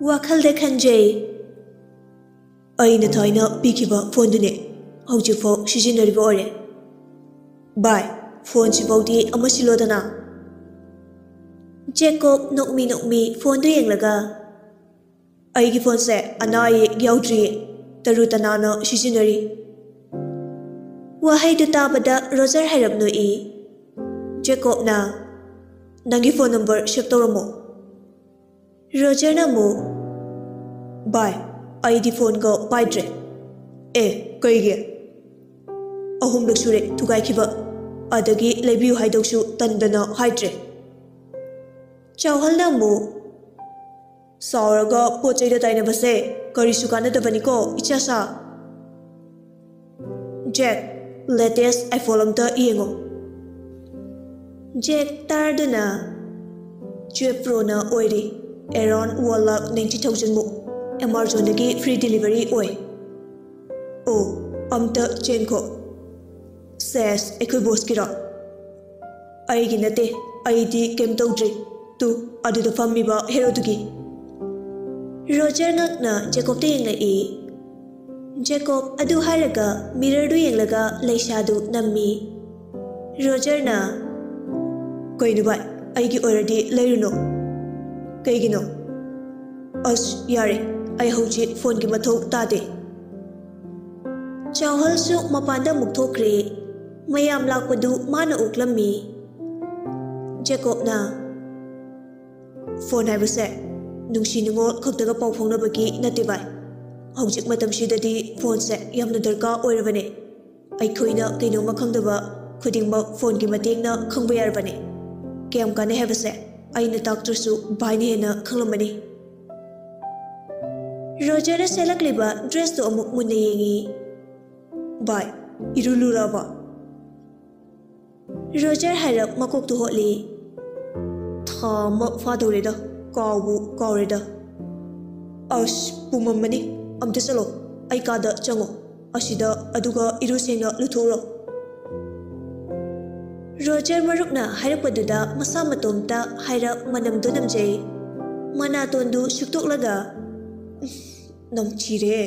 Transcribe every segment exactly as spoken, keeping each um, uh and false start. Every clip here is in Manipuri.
ꯋꯥꯈꯜꯗ ꯈꯟꯖꯩ꯫ ꯑꯩꯅ ꯊꯥꯏꯅ ꯄꯤꯈꯤꯕ ꯐꯣꯟꯗꯨꯅꯦ ꯍꯧꯖꯤꯛꯐꯥꯎ ꯁꯤꯖꯤꯟꯅꯔꯤꯕ ꯑꯣꯏꯔꯦ꯫ ꯚꯥꯏ, ꯐꯣꯟꯁꯤꯐꯥꯎꯗꯤ ꯑꯃ ꯁꯤꯜꯂꯣꯗꯅ꯫ ꯖꯦꯀꯣꯕ ꯅꯣꯛꯃꯤ ꯅꯣꯛꯃꯤ ꯐꯣꯟꯗꯨ ꯌꯦꯡꯂꯒ, "ꯑꯩꯒꯤ ꯐꯣꯟꯁꯦ ꯑꯅꯥ ꯑꯌꯦꯛ ꯌꯥꯎꯗ꯭ꯔꯤꯌꯦ, ꯇꯔꯨ ꯇꯅꯥꯟꯅ ꯁꯤꯖꯤꯟꯅꯔꯤ꯫" ꯋꯥꯍꯩꯗꯨ ꯇꯥꯕꯗ ꯔꯣꯖꯔ ꯍꯥꯏꯔꯞ ꯅꯣꯛꯏ꯫ ꯖꯦꯀꯣꯕꯅ, "ꯅꯪꯒꯤ ꯐꯣꯟ ꯅꯝꯕꯔ ꯁꯦꯚ ꯇꯧꯔꯝꯃꯣ꯫" ꯔꯣꯖꯔꯅ ꯑꯃꯨꯛ, "ꯚꯥꯏ, ꯑꯩꯗꯤ ꯐꯣꯟꯒ ꯄꯥꯏꯗ꯭ꯔꯦ꯫" "ꯑꯦ, ꯀꯩꯒꯤ?" "ꯑꯍꯨꯝꯂꯛ ꯁꯨꯔꯦ ꯊꯨꯒꯥꯏꯈꯤꯕ, ꯑꯗꯒꯤ ꯂꯩꯕꯤꯌꯨ ꯍꯥꯏꯗꯧꯁꯨ ꯇꯟꯗꯅ ꯍꯥꯏꯗ꯭ꯔꯦ꯫" ꯆꯥꯎꯍꯜꯅ ꯑꯃꯨꯛ, "ꯁꯥꯎꯔꯒ ꯄꯣꯠ ꯆꯩꯗ ꯇꯥꯏꯅꯕꯁꯦ ꯀꯔꯤꯁꯨ ꯀꯥꯟꯅꯗꯕꯅꯤꯀꯣ, ꯏꯆꯥꯁꯥ꯫" "ꯖꯦꯛ, latest iPhone ꯑꯝꯇ ꯌꯦꯡꯉꯣ꯫" ꯖꯦꯛ ꯇꯥꯔꯗꯨꯅ, "ꯇ꯭ꯋꯦꯜꯐ ꯄ꯭ꯔꯣꯅ ꯑꯣꯏꯔꯤ, around one lakh ninety thousand ꯃꯨꯛ, ꯑꯦꯃꯥꯖꯣꯟꯗꯒꯤ ꯐ꯭ꯔꯤ ꯗꯤꯂꯤꯚꯔꯤ ꯑꯣꯏ꯫" "ꯑꯣ, ꯑꯝꯇ ꯆꯦꯟꯈꯣ꯫" "ꯁꯦꯁ, ꯑꯩꯈꯣꯏ ꯕꯣꯁꯀꯤꯔꯣ?" "ꯑꯩꯒꯤ ꯅꯠꯇꯦ, ꯑꯩꯗꯤ ꯀꯩꯝ ꯇꯧꯗ꯭ꯔꯤ꯫ ꯇꯨ, ꯑꯗꯨꯗ ꯐꯝꯃꯤꯕ ꯍꯦꯔꯣꯗꯨꯒꯤ꯫" ꯔꯣꯖꯔ ꯉꯛꯅ ꯖꯦꯀꯣꯕꯇ ꯌꯦꯡꯂꯛꯏ꯫ ꯖꯦꯀꯣꯕ ꯑꯗꯨ ꯍꯥꯏꯔꯒ ꯃꯤꯔꯔꯗꯨ ꯌꯦꯡꯂꯒ ꯂꯩꯁꯥꯗꯨ ꯅꯝꯃꯤ꯫ ꯔꯣꯖꯔꯅ, "ꯀꯩꯅꯣ ꯚꯥꯏ, ꯑꯩꯒꯤ ꯑꯣꯏꯔꯗꯤ ꯂꯩꯔꯨꯅꯨ꯫" "ꯀꯩꯒꯤꯅꯣ?" "ꯑꯁ, ꯌꯥꯔꯦ, ꯑꯩ ꯍꯧꯖꯤꯛ ꯐꯣꯟꯒꯤ ꯃꯊꯧ ꯇꯥꯗꯦ꯫" ꯆꯥꯎꯍꯜꯁꯨ ꯃꯄꯥꯟꯗ ꯑꯃꯨꯛ ꯊꯣꯛꯈ꯭ꯔꯦ꯫ ꯃꯌꯥꯝ ꯂꯥꯛꯄꯗꯨ ꯃꯥꯅ ꯑꯣꯛꯂꯝꯃꯤ꯫ ꯖꯦꯀꯣꯕꯅ, "ꯐꯣꯟ ꯍꯥꯏꯕꯁꯦ ꯅꯨꯡꯁꯤ ꯅꯨꯡꯉꯣꯜ ꯈꯛꯇꯒ ꯄꯥꯎ ꯐꯥꯎꯅꯕꯒꯤ ꯅꯠꯇꯦ ꯚꯥꯏ꯫ ꯍꯧꯖꯤꯛ ꯃꯇꯝꯁꯤꯗꯗꯤ ꯐꯣꯟꯁꯦ ꯌꯥꯝꯅ ꯗꯔꯀꯥꯔ ꯑꯣꯏꯔꯕꯅꯦ꯫ ꯑꯩꯈꯣꯏꯅ ꯀꯩꯅꯣꯝꯃ ꯈꯪꯗꯕ ꯈꯨꯗꯤꯡꯃꯛ ꯐꯣꯟꯒꯤ ꯃꯇꯦꯡꯅ ꯈꯪꯕ ꯌꯥꯔꯕꯅꯦ꯫ ꯀꯌꯥꯝ ꯀꯥꯟꯅꯩ ꯍꯥꯏꯕꯁꯦ ꯑꯩꯅ ꯇꯥꯛꯇ꯭ꯔꯁꯨ ꯚꯥꯏꯅ ꯍꯦꯟꯅ ꯈꯪꯂꯝꯃꯅꯤ꯫" ꯔꯣꯖꯔꯅ ꯁꯦꯠꯂꯛꯂꯤꯕ ꯗ꯭ꯔꯦꯁꯇꯨ ꯑꯃꯨꯛ ꯃꯨꯟꯅ ꯌꯦꯡꯉꯤ꯫ "ꯚꯥꯏ, ꯏꯔꯨ ꯂꯨꯔꯕꯣ?" ꯔꯣꯖꯔ ꯍꯥꯏꯔꯞ ꯃꯀꯣꯛꯇꯨ ꯍꯣꯠꯂꯤ꯫ "ꯊꯥ ꯑꯃ ꯐꯥꯗꯧꯔꯦꯗ, ꯀꯥꯎꯕꯨ ꯀꯥꯎꯔꯦꯗ꯫" "ꯑꯁ, ꯄꯨꯝꯃꯝꯃꯅꯤ꯫ ꯑꯝꯇ ꯆꯠꯂꯣ, ꯑꯩ ꯀꯥꯗ ꯆꯪꯉꯣ, ꯑꯁꯤꯗ, ꯑꯗꯨꯒ ꯏꯔꯨ ꯁꯦꯡꯅ ꯂꯨꯊꯣꯛꯎꯔꯣ꯫" ꯔꯣꯖꯔ ꯃꯔꯨꯞꯅ ꯍꯥꯏꯔꯛꯄꯗꯨꯗ ꯃꯁꯥ ꯃꯇꯣꯝꯇ ꯍꯥꯏꯔꯞ ꯃꯅꯝꯗꯨ ꯅꯝꯖꯩ꯫ ꯃꯅꯥꯇꯣꯟꯗꯨ ꯁꯨꯛꯇꯣꯛꯂꯒ, "ꯅꯝꯊꯤꯔꯦ"꯫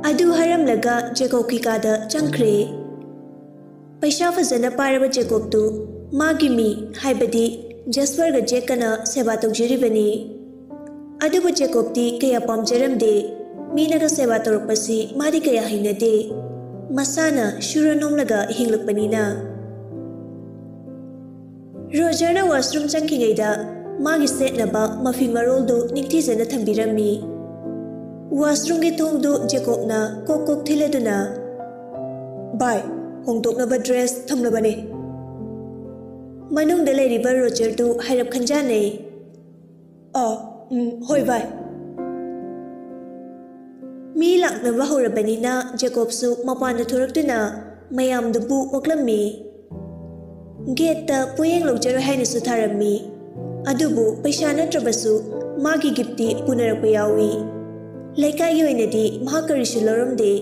ꯑꯗꯨ ꯍꯥꯏꯔꯝꯂꯒ ꯖꯦꯀꯣꯕꯀꯤ ꯀꯥꯗ ꯆꯪꯈ꯭ꯔꯦ꯫ ꯄꯩꯁꯥ ꯐꯖꯅ ꯄꯥꯏꯔꯕ ꯖꯦꯀꯣꯕꯇꯨ ꯃꯥꯒꯤ ꯃꯤ, ꯍꯥꯏꯕꯗꯤ ꯖꯦꯁꯄꯔꯒ ꯖꯦꯛꯀꯅ ꯁꯦꯕꯥ ꯇꯧꯖꯔꯤꯕꯅꯤ꯫ ꯑꯗꯨꯕꯨ ꯖꯦꯀꯣꯕꯇꯤ ꯀꯌꯥ ꯄꯥꯝꯖꯔꯝꯗꯦ꯫ ꯃꯤꯅꯒ ꯁꯦꯕꯥ ꯇꯧꯔꯛꯄꯁꯤ ꯃꯥꯗꯤ ꯀꯌꯥ ꯍꯩꯅꯗꯦ꯫ ꯃꯁꯥꯅ ꯁꯨꯔ ꯅꯣꯝꯂꯒ ꯍꯤꯡꯂꯛꯄꯅꯤꯅ꯫ ꯔꯣꯖꯔꯅ ꯋꯥꯁꯔꯨꯝ ꯆꯪꯈꯤꯉꯩꯗ ꯃꯥꯒꯤ ꯁꯦꯠꯅꯕ ꯃꯐꯤ ꯃꯔꯣꯜꯗꯨ ꯅꯤꯡꯊꯤꯖꯅ ꯊꯝꯕꯤꯔꯝꯃꯤ꯫ ꯋꯥꯁꯔꯨꯝꯒꯤ ꯊꯣꯡꯗꯨ ꯖꯦꯀꯣꯕꯅ ꯀꯣꯛ ꯀꯣꯛ ꯊꯤꯜꯂꯗꯨꯅ, "ꯚꯥꯏ, ꯍꯣꯡꯗꯣꯛꯅꯕ ꯗ꯭ꯔꯦꯁ ꯊꯝꯂꯕꯅꯦ"꯫ ꯃꯅꯨꯡꯗ ꯂꯩꯔꯤꯕ ꯔꯣꯖꯔꯗꯨ ꯍꯥꯏꯔꯞ ꯈꯟꯖꯥꯟꯅꯩ꯫ "ꯑ, ꯎꯝ, ꯍꯣꯏ ꯚꯥꯏ"꯫ ꯃꯤ ꯂꯥꯛꯅꯕ ꯍꯧꯔꯕꯅꯤꯅ ꯖꯦꯀꯣꯕꯁꯨ ꯃꯄꯥꯟꯗ ꯊꯣꯔꯛꯇꯨꯅ ꯃꯌꯥꯝꯗꯨꯕꯨ ꯑꯣꯛꯂꯝꯃꯤ꯫ ꯒꯦꯠꯇ ꯄꯣꯌꯦꯡ ꯂꯧꯖꯔꯣꯏ ꯍꯥꯏꯅꯁꯨ ꯊꯥꯔꯝꯃꯤ꯫ ꯑꯗꯨꯕꯨ ꯄꯩꯁꯥ ꯅꯠꯇ꯭ꯔꯕꯁꯨ ꯃꯥꯒꯤ ꯒꯤꯐꯇꯤ ꯄꯨꯅꯔꯛꯄ ꯌꯥꯎꯏ꯫ ꯂꯩꯀꯥꯏꯒꯤ ꯑꯣꯏꯅꯗꯤ ꯃꯍꯥꯛ ꯀꯔꯤꯁꯨ ꯂꯧꯔꯝꯗꯦ꯫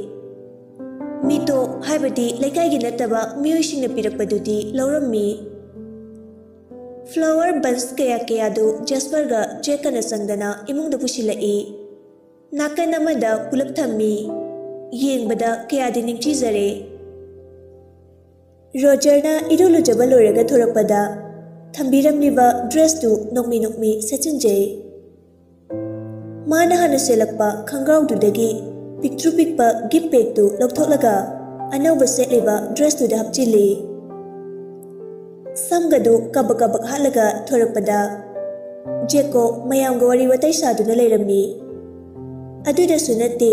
ꯃꯤꯇꯣꯞ, ꯍꯥꯏꯕꯗꯤ ꯂꯩꯀꯥꯏꯒꯤ ꯅꯠꯇꯕ ꯃꯤꯑꯣꯏꯁꯤꯡꯅ ꯄꯤꯔꯛꯄꯗꯨꯗꯤ ꯂꯧꯔꯝꯃꯤ꯫ ꯐ꯭ꯂꯥꯋꯔ ꯕꯟꯁ ꯀꯌꯥ ꯀꯌꯥꯗꯨ ꯖꯦꯁꯄꯔꯒ ꯖꯦꯛꯀꯅ ꯆꯪꯗꯅ ꯏꯃꯨꯡꯗ ꯄꯨꯁꯤꯜꯂꯛꯏ꯫ ꯅꯥꯀꯟ ꯑꯃꯗ ꯄꯨꯂꯞ ꯊꯝꯃꯤ꯫ ꯌꯦꯡꯕꯗ ꯀꯌꯥꯗꯤ ꯅꯤꯡꯊꯤꯖꯔꯦ꯫ ꯔꯣꯖꯔꯅ ꯏꯔꯨ ꯂꯨꯖꯕ ꯂꯣꯏꯔꯒ ꯊꯣꯔꯛꯄꯗ ꯊꯝꯕꯤꯔꯝꯂꯤꯕ ꯗ꯭ꯔꯦꯁꯇꯨ ꯅꯣꯛꯃꯤ ꯅꯣꯛꯃꯤ ꯁꯦꯠꯆꯤꯟꯖꯩ꯫ ꯃꯥꯅ ꯍꯥꯟꯅ ꯁꯦꯠꯂꯛꯄ ꯈꯪꯒ꯭ꯔꯥꯎꯗꯨꯗꯒꯤ ꯄꯤꯛꯇ꯭ꯔꯨ ꯄꯤꯛꯄ ꯒꯤꯐ ꯕꯦꯒꯇꯨ ꯂꯧꯊꯣꯛꯂꯒ ꯑꯅꯧꯕ ꯁꯦꯠꯂꯤꯕ ꯗ꯭ꯔꯦꯁꯇꯨꯗ ꯍꯥꯞꯆꯤꯜꯂꯤ꯫ ꯁꯝꯒꯗꯨ ꯀꯕꯛ ꯀꯕꯛ ꯍꯥꯠꯂꯒ ꯊꯣꯔꯛꯄꯗ ꯖꯦꯀꯣ ꯃꯌꯥꯝꯒ ꯋꯥꯔꯤ ꯋꯥꯇꯥꯏ ꯁꯥꯗꯨꯅ ꯂꯩꯔꯝꯃꯤ꯫ ꯑꯗꯨꯗꯁꯨ ꯅꯠꯇꯦ,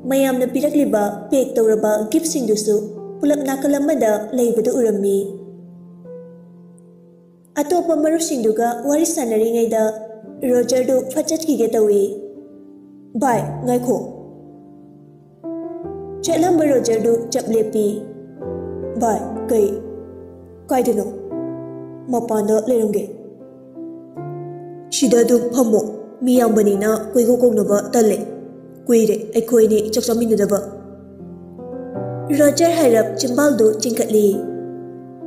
ꯃꯌꯥꯝꯅ ꯄꯤꯔꯛꯂꯤꯕ ꯄꯦꯛ ꯇꯧꯔꯕ ꯒꯤꯐꯁꯤꯡꯗꯨꯁꯨ ꯄꯨꯂꯞ ꯅꯥꯀꯜ ꯑꯃꯗ ꯂꯩꯕꯗꯨ ꯎꯔꯝꯃꯤ꯫ ꯑꯇꯣꯞꯄ ꯃꯔꯨꯞꯁꯤꯡꯗꯨꯒ ꯋꯥꯔꯤ ꯁꯥꯟꯅꯔꯤꯉꯩꯗ ꯔꯣꯖꯔꯗꯨ ꯐꯠ ꯆꯠꯈꯤꯒꯦ ꯇꯧꯏ꯫ "ꯚꯥꯏ, ꯉꯥꯏꯈꯣ"꯫ ꯆꯠꯂꯝꯕ ꯔꯣꯖꯔꯗꯨ ꯆꯞ ꯂꯦꯞꯄꯤ꯫ "ꯚꯥꯏ, ꯀꯩ? ꯀꯥꯏꯗꯅꯣ? ꯃꯄꯥꯟꯗ ꯂꯩꯔꯝꯒꯦ"꯫ "ꯁꯤꯗ ꯑꯗꯨꯝ ꯐꯝꯃꯣ꯫ ꯃꯤ ꯌꯥꯝꯕꯅꯤꯅ ꯀꯣꯏꯀꯣꯛ ꯀꯣꯛꯅꯕ ꯇꯜꯂꯦ꯫ ꯀꯨꯏꯔꯦ ꯑꯩꯈꯣꯏ ꯑꯅꯤ ꯆꯥꯛ ꯆꯥꯃꯤꯟꯅꯗꯕ"꯫ ꯔꯣꯖꯔ ꯍꯥꯏꯔꯞ ꯆꯤꯝꯕꯥꯜꯗꯨ ꯆꯤꯡꯈꯠꯂꯤ꯫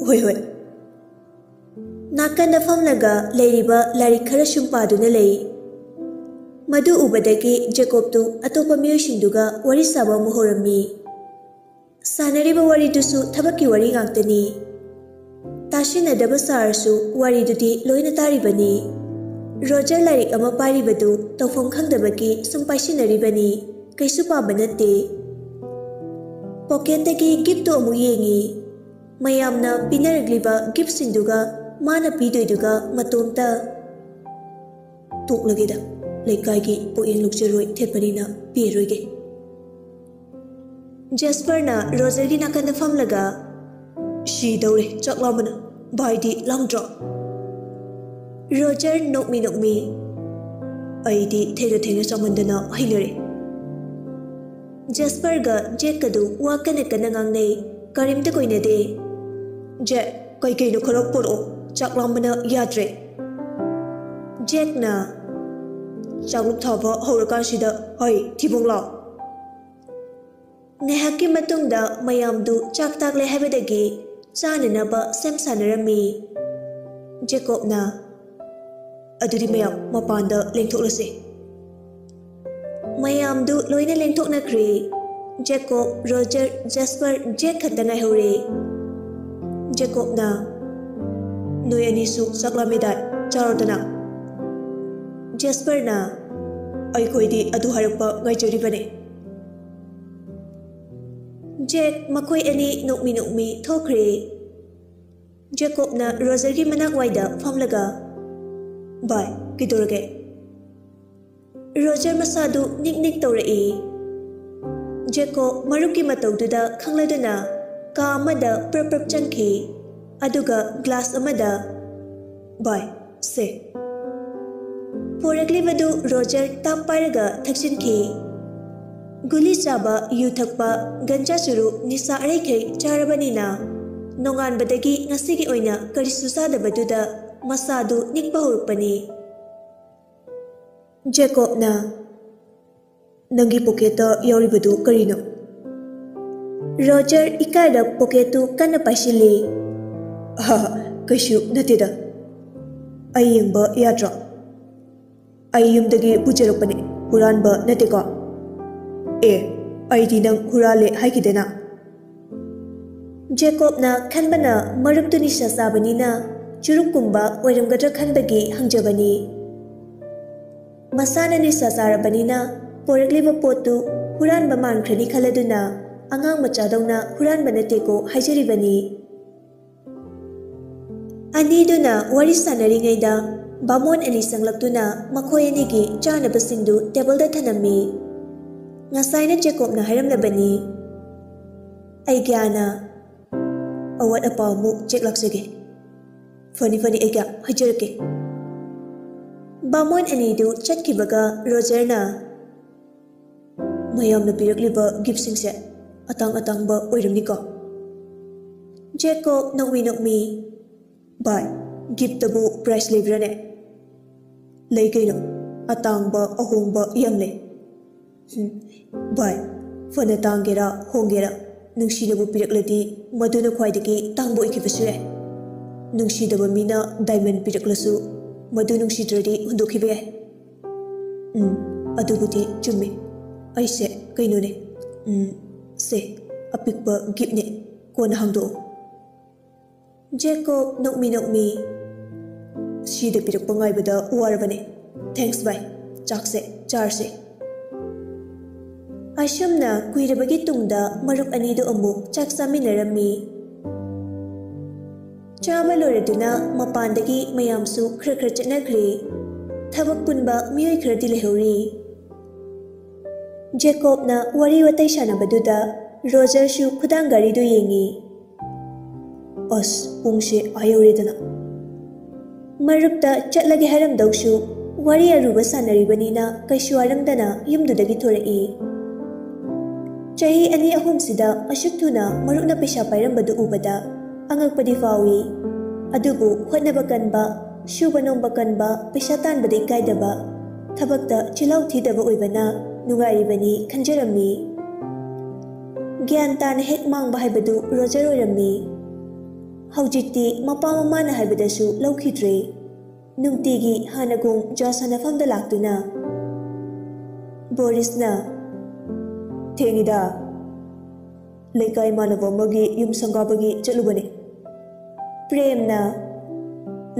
"ꯍꯣꯏ, ꯍꯣꯏ"꯫ ꯅꯥꯀꯟꯗ ꯐꯝꯂꯒ ꯂꯩꯔꯤꯕ ꯂꯥꯏꯔꯤꯛ ꯈꯔ ꯁꯨꯝ ꯄꯥꯗꯨꯅ ꯂꯩ꯫ ꯃꯗꯨ ꯎꯕꯗꯒꯤ ꯖꯦꯀꯣꯕꯇꯨ ꯑꯇꯣꯞꯄ ꯃꯤꯑꯣꯏꯁꯤꯡꯗꯨꯒ ꯋꯥꯔꯤ ꯁꯥꯕ ꯑꯃꯨꯛ ꯍꯧꯔꯝꯃꯤ꯫ ꯁꯥꯟꯅꯔꯤꯕ ꯋꯥꯔꯤꯗꯨꯁꯨ ꯊꯕꯛꯀꯤ ꯋꯥꯔꯤ ꯉꯥꯛꯇꯅꯤ꯫ ꯇꯥꯁꯤꯟꯅꯗꯕ ꯁꯥꯔꯁꯨ ꯋꯥꯔꯤꯗꯨꯗꯤ ꯂꯣꯏꯅ ꯇꯥꯔꯤꯕꯅꯤ꯫ ꯔꯣꯖꯔ ꯂꯥꯏꯔꯤꯛ ꯑꯃ ꯄꯥꯔꯤꯕꯗꯨ ꯇꯧꯐꯝ ꯈꯪꯗꯕꯒꯤ ꯁꯨꯝ ꯄꯥꯏꯁꯤꯟꯅꯔꯤꯕꯅꯤ꯫ ꯀꯩꯁꯨ ꯄꯥꯕ ꯅꯠꯇꯦ꯫ ꯄꯣꯀꯦꯠꯇꯒꯤ ꯒꯤꯐꯇꯨ ꯑꯃꯨꯛ ꯌꯦꯡꯉꯤ꯫ ꯃꯌꯥꯝꯅ ꯄꯤꯅꯔꯛꯂꯤꯕ ꯒꯤꯐꯁꯤꯡꯗꯨꯒ ꯃꯥꯅ ꯄꯤꯗꯣꯏꯗꯨꯒ ꯃꯇꯣꯝꯇ꯫ "ꯇꯣꯛꯂꯒꯦꯗ, ꯂꯩꯀꯥꯏꯒꯤ ꯄꯣꯠꯌꯦꯡ ꯂꯧꯖꯔꯣꯏ ꯊꯦꯠꯄꯅꯤꯅ ꯄꯤꯔꯣꯏꯒꯦ꯫" ꯖꯦꯁꯄꯔꯅ ꯔꯣꯖꯔꯒꯤ ꯅꯥꯀꯟꯗ ꯐꯝꯂꯒ, "ꯁꯤꯗꯧꯔꯦ ꯆꯥꯛ ꯂꯥꯝꯕꯅ꯫ ꯚꯥꯏꯗꯤ ꯂꯥꯝꯗ꯭ꯔꯣ?" ꯔꯣꯖꯔ ꯅꯣꯛꯃꯤ ꯅꯣꯛꯃꯤ, "ꯑꯩꯗꯤ ꯊꯦꯡꯅ ꯊꯦꯡꯅ ꯆꯥꯃꯟꯗꯅ ꯍꯩꯅꯔꯦ꯫" ꯖꯦꯁꯄꯔꯒ ꯖꯦꯛꯀꯗꯨ ꯋꯥ ꯀꯟꯅ ꯀꯟꯅ ꯉꯥꯡꯅꯩ꯫ ꯀꯔꯤꯝꯇ ꯀꯣꯏꯅꯗꯦ꯫ "ꯖꯦꯛ, ꯀꯩꯀꯩꯅꯣ ꯈꯔ ꯄꯨꯔꯛꯑꯣ, ꯆꯥꯛ ꯂꯥꯝꯕꯅ ꯌꯥꯗ꯭ꯔꯦ꯫" ꯖꯦꯛꯅ, "ꯆꯥꯛꯂꯨꯛ ꯊꯥꯕ ꯍꯧꯔꯀꯥꯟꯁꯤꯗ ꯍꯩ ꯊꯤꯕꯣꯡ ꯂꯥꯎ꯫" ꯉꯥꯏꯍꯥꯛꯀꯤ ꯃꯇꯨꯡꯗ ꯃꯌꯥꯝꯗꯨ ꯆꯥꯛ ꯇꯥꯛꯂꯦ ꯍꯥꯏꯕꯗꯒꯤ ꯆꯥꯅꯅꯕ ꯁꯦꯝ ꯁꯥꯅꯔꯝꯃꯤ꯫ ꯖꯦꯀꯣꯕꯅ, "ꯑꯗꯨꯗꯤ ꯃꯌꯥꯝ ꯃꯄꯥꯟꯗ ꯂꯦꯡꯊꯣꯛꯂꯁꯦ꯫" ꯃꯌꯥꯝꯗꯨ ꯂꯣꯏꯅ ꯂꯦꯡꯊꯣꯛꯅꯈ꯭ꯔꯦ꯫ ꯖꯦꯀꯣꯕ, ꯔꯣꯖꯔ, ꯖꯦꯁꯄꯔ, ꯖꯦꯛ ꯈꯛꯇ ꯉꯥꯏꯍꯧꯔꯦ꯫ ꯖꯦꯀꯣꯕꯅ, "ꯅꯣꯏ ꯑꯅꯤꯁꯨ ꯆꯥꯛ ꯂꯥꯝꯃꯦꯗꯥꯏ, ꯆꯥꯔꯣꯗꯅ꯫" ꯖꯦꯁꯄꯔꯅ, "ꯑꯩꯈꯣꯏꯗꯤ ꯑꯗꯨ ꯍꯥꯏꯔꯛꯄ ꯉꯥꯏꯖꯔꯤꯕꯅꯦ꯫" ꯖꯦꯛ ꯃꯈꯣꯏ ꯑꯅꯤ ꯅꯣꯛꯃꯤ ꯅꯣꯛꯃꯤ ꯊꯣꯛꯈ꯭ꯔꯦ꯫ ꯖꯦꯀꯣꯕꯅ ꯔꯣꯖꯔꯒꯤ ꯃꯅꯥꯛ ꯋꯥꯏꯗ ꯐꯝꯂꯒ, "ꯚꯥꯏ, ꯀꯩꯗꯧꯔꯒꯦ?" ꯔꯣꯖꯔ ꯃꯁꯥꯗꯨ ꯅꯤꯛ ꯅꯤꯛ ꯇꯧꯔꯛꯏ꯫ ꯖꯦꯀꯣꯕ ꯃꯔꯨꯞꯀꯤ ꯃꯇꯧꯗꯨꯗ ꯈꯪꯂꯗꯨꯅ ꯀꯥ ꯑꯃꯗ ꯄ꯭ꯔꯞ ꯄ꯭ꯔꯞ ꯆꯪꯈꯤ, ꯑꯗꯨꯒ ꯒ꯭ꯂꯥꯁ ꯑꯃꯗ, "ꯚꯥꯏ, ꯁꯦ꯫" ꯄꯣꯔꯛꯂꯤꯕꯗꯨ ꯔꯣꯖꯔ ꯇꯥꯞ ꯄꯥꯏꯔꯒ ꯊꯛꯆꯤꯟꯈꯤ꯫ ꯒꯨꯂꯤ ꯆꯥꯕ, ꯌꯨ ꯊꯛꯄ, ꯒꯟꯖꯥ ꯆꯨꯔꯨꯞ, ꯅꯤꯁꯥ ꯑꯔꯩꯈꯩ ꯆꯥꯔꯕꯅꯤꯅ ꯅꯣꯡꯉꯥꯟꯕꯗꯒꯤ ꯉꯁꯤꯒꯤ ꯑꯣꯏꯅ ꯀꯔꯤꯁꯨ ꯆꯥꯗꯕꯗꯨꯗ ꯃꯁꯥꯗꯨ ꯅꯤꯛꯄ ꯍꯧꯔꯛꯄꯅꯤ꯫ ꯖꯦꯀꯣꯕꯅ, "ꯅꯪꯒꯤ ꯄꯣꯀꯦꯠꯇ ꯌꯥꯎꯔꯤꯕꯗꯨ ꯀꯔꯤꯅꯣ?" ꯔꯣꯖꯔ ꯏꯀꯥꯏꯔ ꯄꯣꯀꯦꯠꯇꯨ ꯀꯟꯅ ꯄꯥꯏꯁꯤꯜꯂꯤ꯫ "ꯑꯍꯥ, ꯀꯩꯁꯨ ꯅꯠꯇꯦꯗ, ꯑꯩ ꯌꯦꯡꯕ ꯌꯥꯗ꯭ꯔꯣ? ꯑꯩ ꯌꯨꯝꯗꯒꯤ ꯄꯨꯖꯔꯛꯄꯅꯦ, ꯍꯨꯔꯥꯟꯕ ꯅꯠꯇꯦꯀꯣ? ꯑꯦ, ꯑꯩꯗꯤ ꯅꯪ ꯍꯨꯔꯥꯜꯂꯦ ꯍꯥꯏꯈꯤꯗꯦꯅ꯫ ꯖꯦꯀꯣꯕꯅ ꯈꯟꯕꯅ ꯃꯔꯨꯞꯇꯨ ꯅꯤꯁꯥ ꯆꯥꯕꯅꯤꯅ ꯆꯨꯔꯨꯞꯀꯨꯝꯕ ꯑꯣꯏꯔꯝꯒꯗ꯭ꯔꯥ ꯈꯟꯕꯒꯤ ꯍꯪꯖꯕꯅꯤ꯫ ꯃꯁꯥꯅ ꯅꯤꯁꯥ ꯆꯥꯔꯕꯅꯤꯅ ꯄꯣꯔꯛꯂꯤꯕ ꯄꯣꯠꯇꯨ ꯍꯨꯔꯥꯟꯕ ꯃꯥꯟꯈ꯭ꯔꯅꯤ ꯈꯜꯂꯗꯨꯅ ꯑꯉꯥꯡ ꯃꯆꯥꯗꯧꯅ ꯍꯨꯔꯥꯟꯕ ꯅꯠꯇꯦꯀꯣ ꯍꯥꯏꯖꯔꯤꯕꯅꯤ꯫ ꯑꯅꯤꯗꯨꯅ ꯋꯥꯔꯤ ꯁꯥꯟꯅꯔꯤꯉꯩꯗ ꯕꯥꯃꯣꯟ ꯑꯅꯤ ꯆꯪꯂꯛꯇꯨꯅ ꯃꯈꯣꯏ ꯑꯅꯤꯒꯤ ꯆꯥꯅꯕꯁꯤꯡꯗꯨ ꯇꯦꯕꯜꯗ ꯊꯅꯝꯃꯤ꯫ ꯉꯁꯥꯏꯅ ꯖꯦꯀꯣꯕꯅ ꯍꯥꯏꯔꯝꯂꯕꯅꯤ, "ꯑꯩ ꯒ꯭ꯌꯥꯅ ꯑꯋꯥꯠ ꯑꯄꯥ ꯑꯃꯨꯛ ꯆꯦꯛ ꯂꯥꯛꯆꯒꯦ꯫ ꯐꯅꯤ, ꯐꯅꯤ, ꯑꯩ ꯒ꯭ꯌꯥ ꯍꯥꯏꯖꯔꯛꯀꯦ꯫" ꯕꯥꯃꯣꯟ ꯑꯅꯤꯗꯨ ꯆꯠꯈꯤꯕꯒ ꯔꯣꯖꯔꯅ, "ꯃꯌꯥꯝꯅ ꯄꯤꯔꯛꯂꯤꯕ ꯒꯤꯐꯁꯤꯡꯁꯦ ꯑꯇꯥꯡ ꯑꯇꯥꯡꯕ ꯑꯣꯏꯔꯝꯅꯤꯀꯣ?" ꯖꯦꯀꯣꯕ ꯅꯣꯛꯃꯤ ꯅꯣꯛꯃꯤ, "ꯚꯥꯏ, ꯒꯤꯐꯇꯕꯨ ꯄ꯭ꯔꯥꯏꯁ ꯂꯩꯕ꯭ꯔꯥꯅꯦ?" "ꯂꯩ ꯀꯩꯅꯣ, ꯑꯇꯥꯡꯕ ꯑꯍꯣꯡꯕ ꯌꯥꯝ ꯂꯩ꯫" "ꯍꯨꯝ, ꯚꯥꯏ, ꯐꯅ ꯇꯥꯡꯒꯦꯔꯥ ꯍꯣꯡꯒꯦꯔꯥ, ꯅꯨꯡꯁꯤꯅꯕꯨ ꯄꯤꯔꯛꯂꯗꯤ ꯃꯗꯨꯅ ꯈ꯭ꯋꯥꯏꯗꯒꯤ ꯇꯥꯡꯕ ꯑꯣꯏꯈꯤꯕꯁꯨ ꯌꯥꯏ꯫ ꯅꯨꯡꯁꯤꯗꯕ ꯃꯤꯅ ꯗꯥꯏꯃꯟ ꯄꯤꯔꯛꯂꯁꯨ ꯃꯗꯨ ꯅꯨꯡꯁꯤꯗ꯭ꯔꯗꯤ ꯍꯨꯟꯗꯣꯛꯈꯤꯕ ꯌꯥꯏ꯫" "ꯎꯝ, ꯑꯗꯨꯕꯨꯗꯤ ꯆꯨꯝꯃꯤ꯫ ꯑꯩꯁꯦ ꯀꯩꯅꯣꯅꯦ, ꯎꯝ, ꯁꯦ, ꯑꯄꯤꯛꯄ ꯒꯤꯐꯅꯦ, ꯀꯣꯟꯅ ꯍꯥꯡꯗꯣꯛꯑꯣ꯫" ꯖꯦꯀꯣꯕ ꯅꯣꯛꯃꯤ ꯅꯣꯛꯃꯤ, "ꯁꯤꯗ ꯄꯤꯔꯛꯄ ꯉꯥꯏꯕꯗ ꯋꯥꯔꯕꯅꯦ꯫ ꯊꯦꯡꯛꯁ ꯚꯥꯏ, ꯆꯥꯛꯁꯦ ꯆꯥꯔꯁꯦ꯫" ꯑꯁꯨꯝꯅ ꯀꯨꯏꯔꯕꯒꯤ ꯇꯨꯡꯗ ꯃꯔꯨꯞ ꯑꯅꯤꯗꯨ ꯑꯃꯨꯛ ꯆꯥꯛ ꯆꯥꯃꯤꯟꯅꯔꯝꯃꯤ꯫ ꯆꯥꯕ ꯂꯣꯏꯔꯗꯨꯅ ꯃꯄꯥꯟꯗꯒꯤ ꯃꯌꯥꯝꯁꯨ ꯈꯔ ꯈꯔ ꯆꯠꯅꯈ꯭ꯔꯦ꯫ ꯊꯕꯛ ꯄꯨꯟꯕ ꯃꯤꯑꯣꯏ ꯈꯔꯗꯤ ꯂꯩꯍꯧꯔꯤ꯫ ꯖꯦꯀꯣꯕꯅ ꯋꯥꯔꯤ ꯋꯥꯇꯥꯏ ꯁꯥꯟꯅꯕꯗꯨꯗ ꯔꯣꯖꯔꯁꯨ ꯈꯨꯗꯥꯡ ꯘꯔꯤꯗꯨ ꯌꯦꯡꯉꯤ꯫ "ꯑꯁ, ꯄꯨꯡꯁꯦ ꯑꯥ ꯌꯧꯔꯦꯗꯅ꯫" ꯃꯔꯨꯞꯇ ꯆꯠꯂꯒꯦ ꯍꯥꯏꯔꯝꯗꯧꯁꯨ ꯋꯥꯔꯤ ꯑꯔꯨꯕ ꯁꯥꯟꯅꯔꯤꯕꯅꯤꯅ ꯀꯩꯁꯨ ꯍꯥꯏꯔꯝꯗꯅ ꯌꯨꯝꯗꯨꯗꯒꯤ ꯊꯣꯔꯛꯏ꯫ ꯆꯍꯤ ꯑꯅꯤ ꯑꯍꯨꯝꯁꯤꯗ ꯑꯁꯨꯛ ꯊꯨꯅ ꯃꯔꯨꯞꯅ ꯄꯩꯁꯥ ꯄꯥꯏꯔꯝꯕꯗꯨ ꯎꯕꯗ ꯑꯉꯛꯄꯗꯤ ꯐꯥꯎꯏ꯫ ꯑꯗꯨꯕꯨ ꯍꯣꯠꯅꯕ ꯀꯟꯕ, ꯁꯨꯕ ꯅꯣꯝꯕ ꯀꯟꯕ, ꯄꯩꯁꯥ ꯇꯥꯟꯕꯗ ꯏꯀꯥꯏꯗꯕ, ꯊꯕꯛꯇ ꯆꯤꯜꯍꯥꯎ ꯊꯤꯗꯕ ꯑꯣꯏꯕꯅ ꯅꯨꯡꯉꯥꯏꯔꯤꯕꯅꯤ ꯈꯟꯖꯔꯝꯃꯤ꯫ ꯒ꯭ꯌꯥꯟ ꯇꯥꯅ ꯍꯦꯛ ꯃꯥꯡꯕ ꯍꯥꯏꯕꯗꯨ ꯔꯣꯖꯔ ꯑꯣꯏꯔꯝꯃꯤ꯫ ꯍꯧꯖꯤꯛꯇꯤ ꯃꯄꯥ ꯃꯃꯥꯅ ꯍꯥꯏꯕꯗꯁꯨ ꯂꯧꯈꯤꯗ꯭ꯔꯦ꯫ ꯅꯨꯡꯇꯤꯒꯤ ꯍꯥꯟꯅꯒꯨꯝ ꯖ꯭ꯋꯥ ꯁꯥꯟꯅꯐꯝꯗ ꯂꯥꯛꯇꯨꯅ ꯕꯣꯔꯤꯁꯅ, "ꯊꯦꯡꯉꯤꯗ, ꯂꯩꯀꯥꯏ ꯏꯃꯥꯟꯅꯕ ꯑꯃꯒꯤ ꯌꯨꯝ ꯁꯪꯒꯥꯕꯒꯤ ꯆꯠꯂꯨꯕꯅꯦ꯫" ꯄ꯭ꯔꯦꯝꯅ,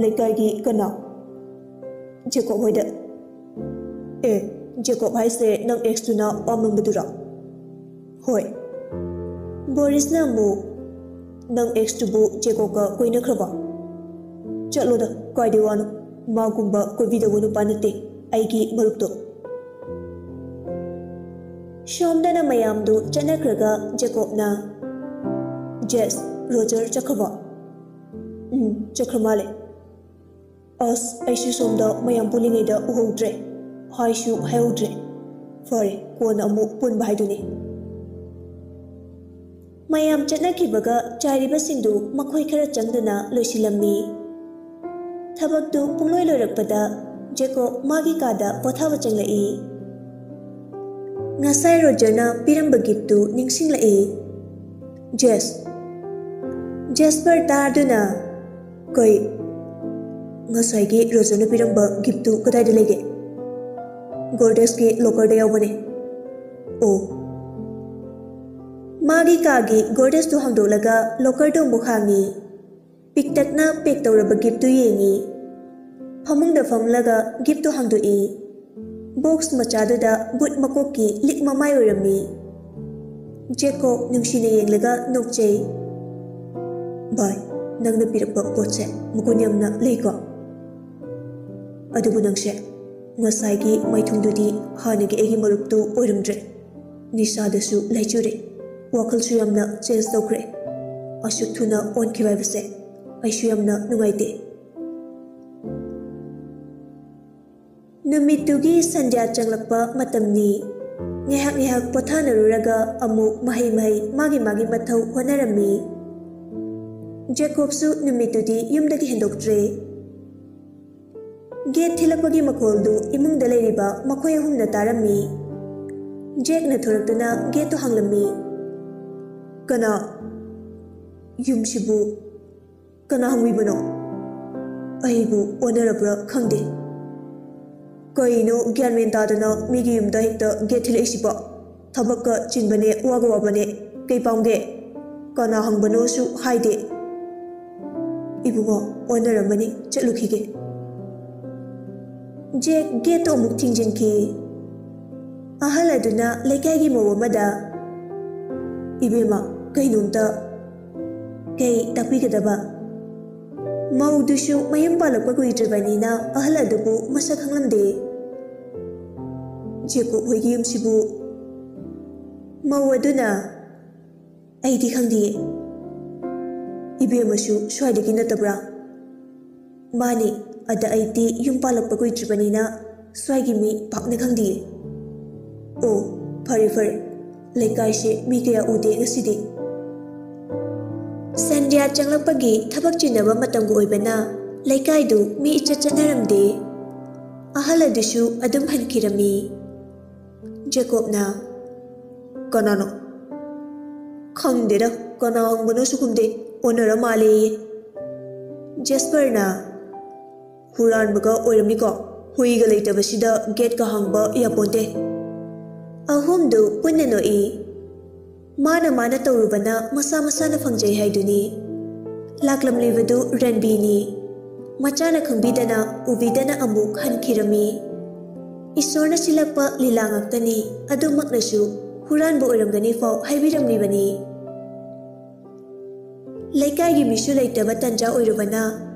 "ꯂꯩꯀꯥꯏꯒꯤ ꯀꯅꯥ?" "ꯖꯦꯀꯣꯕ ꯍꯣꯏꯗ꯫" "ꯑꯦ, ꯖꯦꯀꯣꯕ ꯍꯥꯏꯁꯦ ꯅꯪ ꯑꯦꯛꯁꯇꯨꯅ ꯄꯥꯝꯃꯝꯕꯗꯨꯔꯣ?" "ꯍꯣꯏ꯫" ꯕꯣꯔꯤꯁꯅ ꯑꯃꯨꯛ, "ꯅꯪ ꯑꯦꯛꯁꯇꯨꯕꯨ ꯖꯦꯀꯣꯕꯀ ꯀꯣꯏꯅꯈ꯭ꯔꯕꯣ?" "ꯆꯠꯂꯣꯗ, ꯀꯥꯏꯗꯩ ꯋꯥꯅꯣ? ꯃꯥꯒꯨꯝꯕ ꯀꯣꯏꯕꯤꯗꯧꯕ ꯅꯨꯄꯥ ꯅꯠꯇꯦ ꯑꯩꯒꯤ ꯃꯔꯨꯞꯇꯣ꯫" ꯁꯣꯝꯗꯅ ꯃꯌꯥꯝꯗꯨ ꯆꯠꯅꯈ꯭ꯔꯒ ꯖꯦꯀꯣꯕꯅ, "ꯖꯦꯁ, ꯔꯣꯖꯔ ꯆꯠꯈ꯭ꯔꯕꯣ?" "ꯎꯝ, ꯆꯠꯈ꯭ꯔ ꯃꯥꯜꯂꯦ꯫" "ꯑꯁ, ꯑꯩꯁꯨ ꯁꯣꯝꯗ ꯃꯌꯥꯝ ꯄꯨꯜꯂꯤꯉꯩꯗ ꯎꯍꯧꯗ꯭ꯔꯦ, ꯍꯥꯏꯁꯨ ꯍꯥꯏꯍꯧꯗ꯭ꯔꯦ꯫ ꯐꯔꯦ, ꯀꯣꯟꯅ ꯑꯃꯨꯛ ꯄꯨꯟꯕ ꯍꯥꯏꯗꯨꯅꯤ꯫" ꯃꯌꯥꯝ ꯆꯠꯅꯈꯤꯕꯒ ꯆꯥꯏꯔꯤꯕꯁꯤꯡꯗꯨ ꯃꯈꯣꯏ ꯈꯔ ꯆꯪꯗꯨꯅ ꯂꯣꯏꯁꯤꯜꯂꯝꯃꯤ꯫ ꯊꯕꯛꯇꯨ ꯄꯨꯡꯂꯣꯏ ꯂꯣꯏꯔꯛꯄꯗ ꯖꯦꯀꯣꯕ ꯃꯥꯒꯤ ꯀꯥꯗ ꯄꯣꯊꯥꯕ ꯆꯪꯂꯛꯏ꯫ ꯉꯁꯥꯏ ꯔꯣꯖꯔꯅ ꯄꯤꯔꯝꯕ ꯒꯤꯐꯇꯨ ꯅꯤꯡꯁꯤꯡꯂꯛꯏ꯫ ꯖꯦꯁ, ꯖꯦꯁꯄꯔ ꯇꯥꯗꯨꯅ, "ꯀꯩ? ꯉꯁꯥꯏꯒꯤ ꯔꯣꯖꯔꯅ ꯄꯤꯔꯝꯕ ꯒꯤꯐꯇꯨ ꯀꯗꯥꯏꯗ ꯂꯩꯒꯦ?" "ꯒꯣꯔꯗꯦꯁꯀꯤ ꯂꯣꯀꯔꯗ ꯌꯥꯎꯕꯅꯦ꯫" "ꯑꯣ꯫" ꯃꯥꯒꯤ ꯀꯥꯒꯤ ꯒꯣꯔꯗꯦꯁꯇꯨ ꯍꯥꯡꯗꯣꯛꯂꯒ ꯂꯣꯀꯔꯗꯨ ꯑꯃꯨꯛ ꯍꯥꯡꯉꯤ꯫ ꯄꯤꯛꯇꯛꯅ ꯄꯦꯛ ꯇꯧꯔꯕ ꯒꯤꯐꯇꯨ ꯌꯦꯡꯉꯤ꯫ ꯐꯃꯨꯡꯗ ꯐꯝꯂꯒ ꯒꯤꯐꯇꯨ ꯍꯥꯡꯗꯣꯛꯏ꯫ ꯕꯣꯛꯁ ꯃꯆꯥꯗꯨꯗ ꯕꯨꯠ ꯃꯀꯣꯛꯀꯤ ꯂꯤꯛ ꯃꯃꯥꯏ ꯑꯣꯏꯔꯝꯃꯤ꯫ ꯖꯦꯀꯣꯕ ꯅꯨꯡꯁꯤꯅ ꯌꯦꯡꯂꯒ ꯅꯣꯛꯆꯩ꯫ "ꯚꯥꯏ, ꯅꯪꯅ ꯄꯤꯔꯛꯄ ꯄꯣꯠꯁꯦ ꯃꯒꯨꯟ ꯌꯥꯝꯅ ꯂꯩꯀꯣ꯫ ꯑꯗꯨꯕꯨ ꯅꯪꯁꯦ ꯉꯁꯥꯏꯒꯤ ꯃꯥꯏꯊꯣꯡꯗꯨꯗꯤ ꯍꯥꯟꯅꯒꯤ ꯑꯩꯒꯤ ꯃꯔꯨꯞꯇꯨ ꯑꯣꯏꯔꯝꯗ꯭ꯔꯦ꯫ ꯅꯤꯁꯥꯗꯁꯨ ꯂꯩꯆꯨꯔꯦ꯫ ꯋꯥꯈꯜꯁꯨ ꯌꯥꯝꯅ ꯆꯦꯟꯖ ꯇꯧꯈ꯭ꯔꯦ꯫ ꯑꯁꯨꯛ ꯊꯨꯅ ꯑꯣꯟꯈꯤꯕ ꯍꯥꯏꯕꯁꯦ ꯑꯩꯁꯨ ꯌꯥꯝꯅ ꯅꯨꯡꯉꯥꯏꯇꯦ꯫" ꯅꯨꯃꯤꯠꯇꯨꯒꯤ ꯁꯟꯙ꯭ꯌꯥ ꯆꯪꯂꯛꯄ ꯃꯇꯝꯅꯤ꯫ ꯉꯥꯏꯍꯥꯛ ꯉꯥꯏꯍꯥꯛ ꯄꯣꯊꯥꯅꯔꯨꯔꯒ ꯑꯃꯨꯛ ꯃꯍꯩ ꯃꯍꯩ ꯃꯥꯒꯤ ꯃꯥꯒꯤ ꯃꯊꯧ ꯍꯣꯠꯅꯔꯝꯃꯤ꯫ ꯖꯦꯀꯣꯕꯁꯨ ꯅꯨꯃꯤꯠꯇꯨꯗꯤ ꯌꯨꯝꯗꯒꯤ ꯍꯦꯟꯗꯣꯛꯇ꯭ꯔꯦ꯫ ꯒꯦꯠ ꯊꯤꯜꯂꯛꯄꯒꯤ ꯃꯈꯣꯜꯗꯨ ꯏꯃꯨꯡꯗ ꯂꯩꯔꯤꯕ ꯃꯈꯣꯏ ꯑꯍꯨꯝꯅ ꯇꯥꯔꯝꯃꯤ꯫ ꯖꯦꯛꯅ ꯊꯣꯔꯛꯇꯨꯅ ꯒꯦꯠꯇꯨ ꯍꯥꯡꯂꯝꯃꯤ꯫ "ꯀꯅꯥ? ꯌꯨꯝꯁꯤꯕꯨ ꯀꯅꯥ ꯍꯪꯕꯤꯕꯅꯣ?" ꯑꯩꯕꯨ ꯑꯣꯟꯅꯔꯕ꯭ꯔꯥ ꯈꯪꯗꯦ꯫ ꯀꯩꯅꯣ ꯒ꯭ꯌꯥꯟ ꯃꯦꯟ ꯇꯥꯗꯅ ꯃꯤꯒꯤ ꯌꯨꯝꯗ ꯍꯦꯛꯇ ꯒꯦꯠ ꯊꯤꯜꯂꯛꯏꯁꯤꯕꯣ? ꯊꯕꯛꯀ ꯆꯤꯟꯕꯅꯦ, ꯋꯥꯒ ꯋꯥꯕꯅꯦ꯫ ꯀꯩ ꯄꯥꯝꯒꯦ? ꯀꯅꯥ ꯍꯪꯕꯅꯣꯁꯨ ꯍꯥꯏꯗꯦ꯫ ꯏꯕꯨꯡꯉꯣ, ꯑꯣꯟꯅꯔꯝꯃꯅꯤ, ꯆꯠꯂꯨꯈꯤꯒꯦ꯫ ꯖꯦꯛ ꯒꯦꯠꯇꯣ ꯑꯃꯨꯛ ꯊꯤꯡꯖꯤꯟꯈꯤ꯫ ꯑꯍꯜ ꯑꯗꯨꯅ ꯂꯩꯀꯥꯏꯒꯤ ꯃꯧ ꯑꯃꯗ, "ꯏꯕꯦꯝꯃ, ꯀꯩꯅꯣꯝꯇ ꯀꯩ ꯇꯥꯛꯄꯤꯒꯗꯕ?" ꯃꯧꯗꯨꯁꯨ ꯃꯌꯨꯝ ꯄꯥꯜꯂꯛꯄ ꯀꯨꯏꯗ꯭ꯔꯤꯕꯅꯤꯅ ꯑꯍꯜ ꯑꯗꯨꯕꯨ ꯃꯁꯛ ꯈꯪꯂꯝꯗꯦ꯫ "ꯖꯦꯀꯣꯕ ꯍꯣꯏꯒꯤ ꯌꯨꯝꯁꯤꯕꯨ?" ꯃꯧ ꯑꯗꯨꯅ, "ꯑꯩꯗꯤ ꯈꯪꯗꯤꯌꯦ꯫" "ꯏꯕꯦꯝꯃꯁꯨ ꯁ꯭ꯋꯥꯏꯗꯒꯤ ꯅꯠꯇꯕ꯭ꯔꯥ?" "ꯃꯥꯅꯤ, ꯑꯗ ꯑꯩꯗꯤ ꯌꯨꯝ ꯄꯥꯜꯂꯛꯄ ꯀꯨꯏꯗ꯭ꯔꯤꯕꯅꯤꯅ ꯁ꯭ꯋꯥꯏꯒꯤ ꯃꯤ ꯄꯥꯛꯅ ꯈꯪꯗꯤꯌꯦ꯫" "ꯑꯣ, ꯐꯔꯦ ꯐꯔꯦ, ꯂꯩꯀꯥꯏꯁꯦ ꯃꯤ ꯀꯌꯥ ꯎꯗꯦ ꯉꯁꯤꯗꯤ꯫" ꯁꯟꯙ꯭ꯌꯥ ꯆꯪꯂꯛꯄꯒꯤ ꯊꯕꯛ ꯆꯤꯟꯅꯕ ꯃꯇꯝꯒ ꯑꯣꯏꯕꯅ ꯂꯩꯀꯥꯏꯗꯨ ꯃꯤ ꯏꯆꯠ ꯆꯠꯅꯔꯝꯗꯦ꯫ ꯑꯍꯜ ꯑꯗꯨꯁꯨ ꯑꯗꯨꯝ ꯍꯟꯈꯤꯔꯝꯃꯤ꯫ ꯖꯦꯀꯣꯕꯅ, "ꯀꯅꯥꯅꯣ?" "ꯈꯪꯗꯦꯗ, ꯀꯅꯥ ꯍꯪꯕꯅꯣꯁꯨ ꯈꯨꯝꯗꯦ, ꯑꯣꯟꯅꯔ ꯃꯥꯜꯂꯦꯌꯦ꯫" ꯖꯦꯁꯄꯔꯅ, "ꯍꯨꯔꯥꯟꯕꯒ ꯑꯣꯏꯔꯝꯅꯤꯀꯣ, ꯍꯨꯏꯒ ꯂꯩꯇꯕꯁꯤꯗ ꯒꯦꯠꯀ ꯍꯥꯡꯕ ꯌꯥꯄꯣꯟꯇꯦ꯫" ꯑꯍꯨꯝꯗꯨ ꯄꯨꯟꯅ ꯅꯣꯛꯏ꯫ ꯃꯥꯅ ꯃꯥꯅ ꯇꯧꯔꯨꯕꯅ ꯃꯁꯥ ꯃꯁꯥꯅ ꯐꯪꯖꯩ ꯍꯥꯏꯗꯨꯅꯤ꯫ ꯂꯥꯛꯂꯝꯂꯤꯕꯗꯨ ꯔꯟꯕꯤꯅꯤ꯫ ꯃꯆꯥꯅ ꯈꯪꯕꯤꯗꯅ ꯎꯕꯤꯗꯅ ꯑꯃꯨꯛ ꯍꯟꯈꯤꯔꯝꯃꯤ꯫ ꯏꯁꯣꯔꯅ ꯁꯤꯜꯂꯛꯄ ꯂꯤꯂꯥ ꯉꯥꯛꯇꯅꯤ, ꯑꯗꯨꯃꯛꯅꯁꯨ ꯍꯨꯔꯥꯟꯕ ꯑꯣꯏꯔꯝꯒꯅꯤ ꯐꯥꯎ ꯍꯥꯏꯕꯤꯔꯝꯂꯤꯕꯅꯤ꯫ ꯂꯩꯀꯥꯏꯒꯤ ꯃꯤꯁꯨ ꯂꯩꯇꯕ ꯇꯟꯖꯥ ꯑꯣꯏꯔꯨꯕꯅ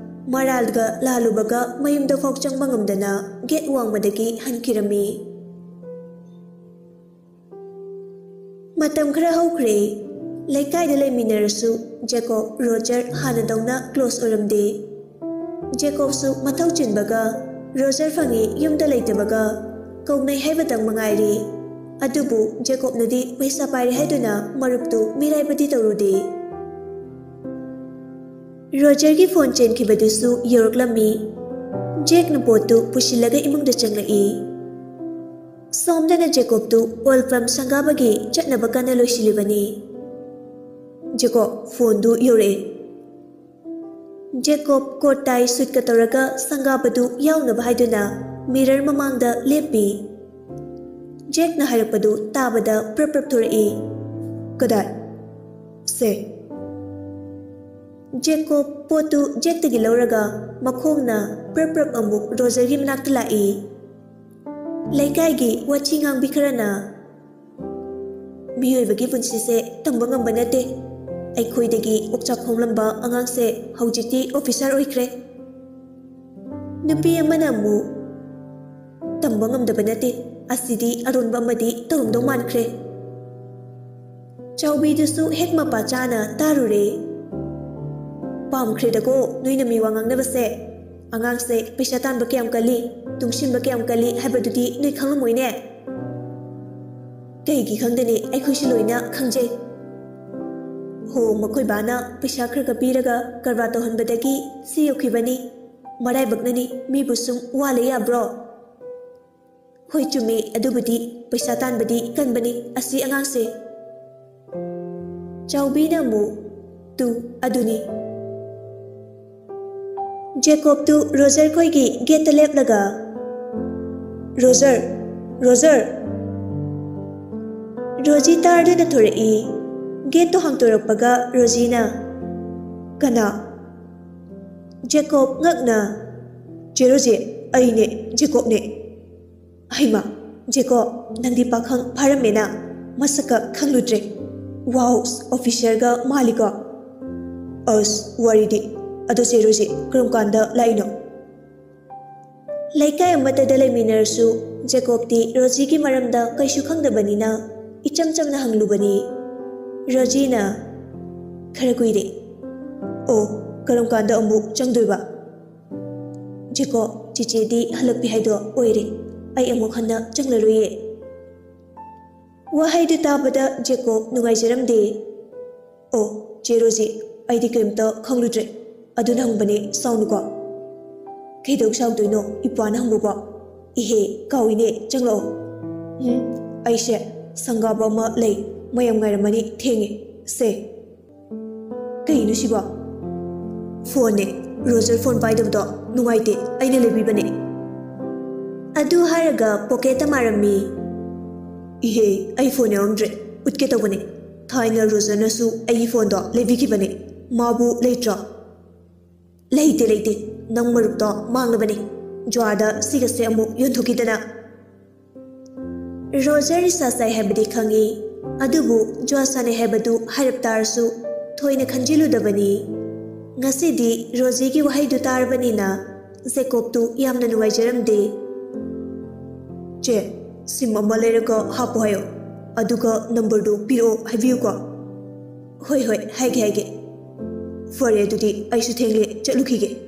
ꯃꯔꯥꯜꯒ ꯂꯥꯜꯂꯨꯕꯒ ꯃꯌꯨꯝꯗ ꯐꯥꯎ ꯆꯪꯕ ꯉꯝꯗꯅ ꯒꯦꯠ ꯋꯥꯡꯃꯗꯒꯤ ꯍꯟꯈꯤꯔꯝꯃꯤ꯫ ꯃꯇꯝ ꯈꯔ ꯍꯧꯈ꯭ꯔꯦ꯫ ꯂꯩꯀꯥꯏꯗ ꯂꯩꯃꯤꯟꯅꯔꯁꯨ ꯖꯦꯀꯣꯕ, ꯔꯣꯖꯔ ꯍꯥꯟꯅꯗꯧꯅ ꯀ꯭ꯂꯣꯁ ꯑꯣꯏꯔꯝꯗꯦ꯫ ꯖꯦꯀꯣꯕꯁꯨ ꯃꯊꯧ ꯆꯤꯟꯕꯒ ꯔꯣꯖꯔ ꯐꯪꯉꯤ ꯌꯨꯝꯗ ꯂꯩꯇꯕꯒ ꯀꯧꯅꯩ ꯍꯥꯏꯕꯇꯪ ꯃꯉꯥꯏꯔꯦ꯫ ꯑꯗꯨꯕꯨ ꯖꯦꯀꯣꯕꯅꯗꯤ ꯄꯩꯁꯥ ꯄꯥꯏꯔꯦ ꯍꯥꯏꯗꯨꯅ ꯃꯔꯨꯞꯇꯨ ꯃꯤꯔꯥꯏꯕꯗꯤ ꯇꯧꯔꯨꯗꯦ꯫ ꯔꯣꯖꯔꯒꯤ ꯐꯣꯟ ꯆꯦꯟꯈꯤꯕꯗꯨꯁꯨ ꯌꯧꯔꯛꯂꯝꯃꯤ꯫ ꯖꯦꯛꯅ ꯄꯣꯠꯇꯨ ꯄꯨꯁꯤꯜꯂꯒ ꯏꯃꯨꯡꯗ ꯆꯪꯂꯛꯏ꯫ ꯁꯣꯝꯗꯅ ꯖꯦꯀꯣꯕꯇꯨ ꯑꯣꯏꯜ ꯄꯝ ꯁꯪꯒꯥꯕꯒꯤ ꯆꯠꯅꯕ ꯀꯟꯅ ꯂꯣꯏꯁꯤꯜꯂꯤꯕꯅꯤ꯫ "ꯖꯦꯀꯣꯕ, ꯐꯣꯟꯗꯨ ꯌꯧꯔꯛꯑꯦ꯫" ꯖꯦꯀꯣꯕ ꯀꯣꯠ ꯇꯥꯏ ꯁꯨꯠꯀ ꯇꯧꯔꯒ ꯁꯪꯒꯥꯕꯗꯨ ꯌꯥꯎꯅꯕ ꯍꯥꯏꯗꯨꯅ ꯃꯤꯔꯔ ꯃꯃꯥꯡꯗ ꯂꯦꯞꯄꯤ꯫ ꯖꯦꯛꯅ ꯍꯥꯏꯔꯛꯄꯗꯨ ꯇꯥꯕꯗ ꯄ꯭ꯔꯞ ꯄ꯭ꯔꯞ ꯊꯣꯔꯛꯏ꯫ "ꯀꯗꯥꯏ? ꯁꯦ꯫" ꯖꯦꯀꯣꯕ ꯄꯣꯠꯇꯨ ꯖꯦꯛꯇꯒꯤ ꯂꯧꯔꯒ ꯃꯈꯣꯡꯅ ꯄ꯭ꯔꯞ ꯄ꯭ꯔꯞ ꯑꯃꯨꯛ ꯔꯣꯖꯔꯒꯤ ꯃꯅꯥꯛꯇ ꯂꯥꯛꯏ꯫ ꯂꯩꯀꯥꯏꯒꯤ ꯋꯥꯊꯤ ꯉꯥꯡꯕꯤ ꯈꯔꯅ, "ꯃꯤꯑꯣꯏꯕꯒꯤ ꯄꯨꯟꯁꯤꯁꯦ ꯇꯝꯕ ꯉꯝꯕ ꯅꯠꯇꯦ꯫ ꯑꯩꯈꯣꯏꯗꯒꯤ ꯑꯣꯛꯆꯥꯛ ꯈꯣꯡꯂꯝꯕ ꯑꯉꯥꯡꯁꯦ ꯍꯧꯖꯤꯛꯇꯤ ꯑꯣꯐꯤꯁꯥꯔ ꯑꯣꯏꯈ꯭ꯔꯦ꯫" ꯅꯨꯄꯤ ꯑꯃꯅ ꯑꯃꯨꯛ, "ꯇꯝꯕ ꯉꯝꯗꯕ ꯅꯠꯇꯦ, ꯑꯁꯤꯗꯤ ꯑꯔꯣꯟꯕ ꯑꯃꯗꯤ ꯇꯧꯔꯝꯗꯧ ꯃꯥꯟꯈ꯭ꯔꯦ꯫" ꯆꯥꯎꯕꯤꯗꯨꯁꯨ ꯍꯦꯛ ꯃꯄꯥ ꯆꯥꯅ ꯇꯥꯔꯨꯔꯦ꯫ "ꯄꯥꯝꯈ꯭ꯔꯦꯗꯀꯣ ꯅꯣꯏꯅ ꯃꯤ ꯋꯥ ꯉꯥꯡꯅꯕꯁꯦ꯫ ꯑꯉꯥꯡꯁꯦ ꯄꯩꯁꯥ ꯇꯥꯟꯕ ꯀꯌꯥꯝ ꯀꯜꯂꯤ, ꯇꯨꯡꯁꯤꯟꯕ ꯀꯌꯥꯝ ꯀꯜꯂꯤ ꯍꯥꯏꯕꯗꯨꯗꯤ ꯅꯣꯏ ꯈꯪꯂꯝꯃꯣꯏꯅꯦ꯫" "ꯀꯩꯒꯤ ꯈꯪꯗꯅꯤ, ꯑꯩꯈꯣꯏꯁꯨ ꯂꯣꯏꯅ ꯈꯪꯖꯩ꯫ ꯍꯣ, ꯃꯈꯣꯏ ꯕꯥꯅ ꯄꯩꯁꯥ ꯈꯔ ꯈꯔ ꯄꯤꯔꯒ ꯀꯔꯕꯥꯔ ꯇꯧꯍꯟꯕꯗꯒꯤ ꯁꯤ ꯌꯧꯈꯤꯕꯅꯤ꯫ ꯃꯔꯥꯏꯕꯛꯅꯅꯤ, ꯃꯤꯕꯨ ꯁꯨꯝ ꯋꯥ ꯂꯩ ꯌꯥꯕ꯭ꯔꯣ?" "ꯍꯣꯏ, ꯆꯨꯝꯃꯤ, ꯑꯗꯨꯕꯨꯗꯤ ꯄꯩꯁꯥ ꯇꯥꯟꯕꯗꯤ ꯀꯟꯕꯅꯤ ꯑꯁꯤ ꯑꯉꯥꯡꯁꯦ꯫" ꯆꯥꯎꯕꯤꯅ ꯑꯃꯨꯛ, "ꯇꯨ, ꯑꯗꯨꯅꯤ꯫" ꯖꯦꯀꯣꯕꯇꯨ ꯔꯣꯖꯔ ꯈꯣꯏꯒꯤ ꯒꯦꯠꯇ ꯂꯦꯞꯂꯒ, "ꯔꯣꯖꯔ, ꯔꯣꯖꯔ!" ꯔꯣꯖꯤ ꯇꯥꯔꯗꯨꯅ ꯊꯣꯔꯛꯏ꯫ ꯒꯦꯠꯇꯨ ꯍꯥꯡꯇꯣꯔꯛꯄꯒ ꯔꯣꯖꯤꯅ, "ꯀꯅꯥ?" ꯖꯦꯀꯣꯕ ꯉꯛꯅ, "ꯆꯦ ꯔꯣꯖꯤ, ꯑꯩꯅꯦ, ꯖꯦꯀꯣꯕꯅꯦ꯫" "ꯍꯩꯃꯥ, ꯖꯦꯀꯣꯕ, ꯅꯪꯗꯤ ꯄꯥꯈꯪ ꯐꯥꯔꯝꯃꯦꯅ, ꯃꯁꯛꯀ ꯈꯪꯂꯨꯗ꯭ꯔꯦ꯫ ꯋꯥꯎ, ꯑꯣꯐꯤꯁꯔꯒ ꯃꯥꯜꯂꯤꯀꯣ꯫" "ꯑꯁ, ꯋꯥꯔꯤꯗꯤ꯫ ꯑꯗꯣ ꯆꯦ ꯔꯣꯖꯤ, ꯀꯔꯝ ꯀꯥꯟꯗ ꯂꯥꯛꯏꯅꯣ?" ꯂꯩꯀꯥꯏ ꯑꯃꯠꯇꯗ ꯂꯩꯃꯤꯟꯅꯔꯁꯨ ꯖꯦꯀꯣꯕꯇꯤ ꯔꯣꯖꯤꯒꯤ ꯃꯔꯝꯗ ꯀꯩꯁꯨ ꯈꯪꯗꯕꯅꯤꯅ ꯏꯆꯝ ꯆꯝꯅ ꯍꯪꯂꯨꯕꯅꯤ꯫ ꯔꯣꯖꯤꯅ, "ꯈꯔ ꯀꯨꯏꯔꯦ꯫" "ꯑꯣ, ꯀꯔꯝ ꯀꯥꯟꯗ ꯑꯃꯨꯛ ꯆꯪꯗꯣꯏꯕ?" "ꯖꯦꯀꯣꯕ, ꯆꯤꯆꯦꯗꯤ ꯍꯜꯂꯛꯄꯤ ꯍꯥꯏꯗꯣ ꯑꯣꯏꯔꯦ꯫ ꯑꯩ ꯑꯃꯨꯛ ꯍꯟꯅ ꯆꯪꯂꯔꯣꯏꯌꯦ꯫" ꯋꯥꯍꯩꯗꯨ ꯇꯥꯕꯗ ꯖꯦꯀꯣꯕ ꯅꯨꯡꯉꯥꯏꯖꯔꯝꯗꯦ꯫ "ꯑꯣ, ꯆꯦ ꯔꯣꯖꯤ, ꯑꯩꯗꯤ ꯀꯔꯤꯝꯇ ꯈꯪꯂꯨꯗ꯭ꯔꯦ꯫ ꯑꯗꯨꯅ ꯍꯪꯕꯅꯦ, ꯁꯥꯎꯅꯨꯀꯣ꯫" "ꯀꯩꯗꯧ ꯁꯥꯎꯗꯣꯏꯅꯣ, ꯏꯄ꯭ꯋꯥꯅ ꯍꯪꯕꯕꯣ?" "ꯏꯍꯦ, ꯀꯥꯎꯏꯅꯦ, ꯆꯪꯂꯛꯑꯣ꯫" "ꯎꯝ, ꯑꯩꯁꯦ ꯁꯪꯒꯥꯕ ꯑꯃ ꯂꯩ, ꯃꯌꯥꯝ ꯉꯥꯏꯔꯝꯃꯅꯤ, ꯊꯦꯡꯉꯦ꯫ ꯁꯦ꯫" "ꯀꯩꯅꯣ ꯁꯤꯕꯣ?" ꯐꯣꯟꯅꯦ꯫ ꯔꯣꯖꯔ ꯐꯣꯟ ꯄꯥꯏꯗꯕꯗꯣ ꯅꯨꯡꯉꯥꯏꯇꯦ, ꯑꯩꯅ ꯂꯩꯕꯤꯕꯅꯦ꯫ ꯑꯗꯨ ꯍꯥꯏꯔꯒ ꯄꯣꯀꯦꯠꯇ ꯃꯥꯔꯝꯃꯤ꯫ ꯏꯍꯦ, ꯑꯩ ꯐꯣꯟ ꯌꯥꯎꯔꯝꯗ꯭ꯔꯦ, ꯎꯠꯀꯦ ꯇꯧꯕꯅꯦ꯫ ꯊꯥꯏꯅ ꯔꯣꯖꯔꯅꯁꯨ ꯑꯩꯒꯤ ꯐꯣꯟꯗꯣ ꯂꯩꯕꯤꯈꯤꯕꯅꯦ꯫ ꯃꯥꯕꯨ ꯂꯩꯇ꯭ꯔꯣ? ꯂꯩꯇꯦ, ꯂꯩꯇꯦ꯫ ꯅꯪ ꯃꯔꯨꯞꯇꯣ ꯃꯥꯡꯂꯕꯅꯦ꯫ ꯖꯨꯋꯥꯗ ꯁꯤꯒꯁꯦ ꯑꯃꯨꯛ ꯌꯣꯟꯊꯣꯛꯈꯤꯗꯅ꯫ ꯔꯣꯖꯔ ꯅꯤꯁꯥ ꯆꯥꯏ ꯍꯥꯏꯕꯗꯤ ꯈꯪꯉꯤ, ꯑꯗꯨꯕꯨ ꯖꯨꯋꯥ ꯁꯥꯟꯅꯩ ꯍꯥꯏꯕꯗꯨ ꯍꯥꯏꯔꯞ ꯇꯥꯔꯁꯨ ꯊꯣꯏꯅ ꯈꯟꯖꯤꯜꯂꯨꯗꯕꯅꯤ꯫ ꯉꯁꯤꯗꯤ ꯔꯣꯖꯤꯒꯤ ꯋꯥꯍꯩꯗꯨ ꯇꯥꯔꯕꯅꯤꯅ ꯖꯦꯀꯣꯕꯇꯨ ꯌꯥꯝꯅ ꯅꯨꯡꯉꯥꯏꯖꯔꯝꯗꯦ꯫ ꯆꯦ, ꯁꯤꯝ ꯑꯃ ꯂꯩꯔꯒ ꯍꯥꯞꯄꯣ ꯍꯥꯏꯌꯣ, ꯑꯗꯨꯒ ꯅꯝꯕꯔꯗꯨ ꯄꯤꯔꯛꯑꯣ ꯍꯥꯏꯕꯤꯌꯨꯀꯣ꯫ ꯍꯣꯏ, ꯍꯣꯏ, ꯍꯥꯏꯒꯦ, ꯍꯥꯏꯒꯦ꯫ ꯐꯔꯦ, ꯑꯗꯨꯗꯤ ꯑꯩꯁꯨ ꯊꯦꯡꯂꯦ, ꯆꯠꯂꯨꯈꯤꯒꯦ꯫